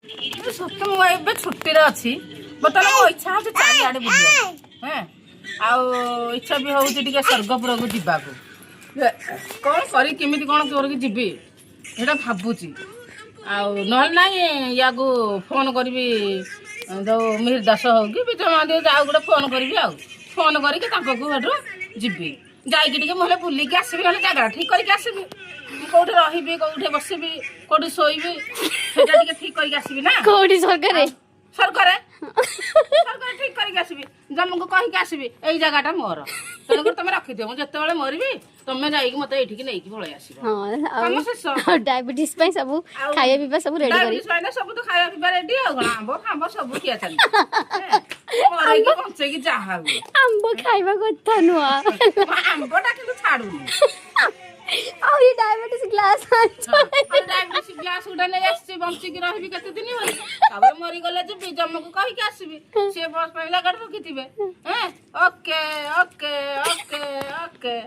ସତ, ମୁଁ ଏବେ ଛୁଟିରେ ଅଛି। ବର୍ତ୍ତମାନ ମୋ ଇଚ୍ଛା ହଉଛି ଚାରିଆଡେ ବୁଲିବାକୁ। ହେଁ, ଆଉ ଇଚ୍ଛା ବି ହଉଛି ଟିକେ ସ୍ୱର୍ଗପୁରକୁ ଯିବାକୁ। କଣ କରି, କେମିତି କଣ କରିକି ଯିବି, ସେଇଟା ଭାବୁଛି। ଆଉ ନହେଲେ ନାହିଁ, ୟାକୁ ଫୋନ କରିବି, ଯୋଉ ମିହିର ଦାସ ହଉ କି ବିଜୟ ମହାନ୍ତି ହଉ, ଆଉ ଗୋଟେ ଫୋନ କରିବି। ଆଉ ଫୋନ କରିକି ତାଙ୍କ ପାଖକୁ ସେଠୁ ଯିବି। ଯାଇକି ଟିକେ ମୁଁ ହେଲେ ବୁଲିକି ଆସିବି, ନହେଲେ ଜାଗାଟା ଠିକ କରିକି ଆସିବି। ମୁଁ କୋଉଠି ରହିବି, କୋଉଠି ବସିବି, କୋଉଠି ଶୋଇବି, ସେଇଟା ଟିକେ ଠିକ କରିକି ଆସିବି ନା। କୋଉଠି? ସରକାରେ? ସରକାରେ, ସରକାର ଠିକ କରିକି ଆସିବି। ଜମକୁ କହିକି ଆସିବି, ଏଇ ଜାଗାଟା ମୋର, ତେଣୁକରି ତମେ ରଖିଦିଅ, ମୁଁ ଯେତେବେଳେ ମରିବି ତମେ ଯାଇକି ମତେ ଏଇଠିକି ନେଇକି ପଳେଇ ଆସିବ। କାମ ଶେଷ। ଆଉ ଡାଇବେଟିସ୍ ପାଇଁ ସବୁ ଆଉ ଖାଇବା ପିଇବା ସବୁ ରେଡି କରି। ଡାଇବେଟିସ୍ ପାଇଁ ତ ସବୁ ତ ଖାଇବା ପିଇବା ରେଡି। ଆଉ କଣ, ଆମ୍ବ ଫାମ୍ବ ସବୁ ଖିଆ ଚାଲିଛି। ମରେଇକି ବଞ୍ଚେଇକି ଯାହା ହୁଏ। ଆମ୍ବ ଖାଇବା କଥା ନୁହଁ। ମୁଁ ଆମ୍ବଟା କିନ୍ତୁ ଛାଡୁନି। ଆଉ ଏ ଡାଇବେଟିସ୍ ଗ୍ଲାସ? ଡାଇବେଟିସ୍ ଗ୍ଲାସ ଗୋଟେ ନେଇ ଆସିଛି, ବଞ୍ଚିକି ରହିବି କେତେ ଦିନ ବୋଲି। ତାପରେ ମରିଗଲେ ଯିବି, ଜମକୁ କହିକି ଆସିବି, ସିଏ ବସ୍ ପାଇଁ ଲାଗାଡ଼ ରଖିଥିବେ। Okay okay okay okay.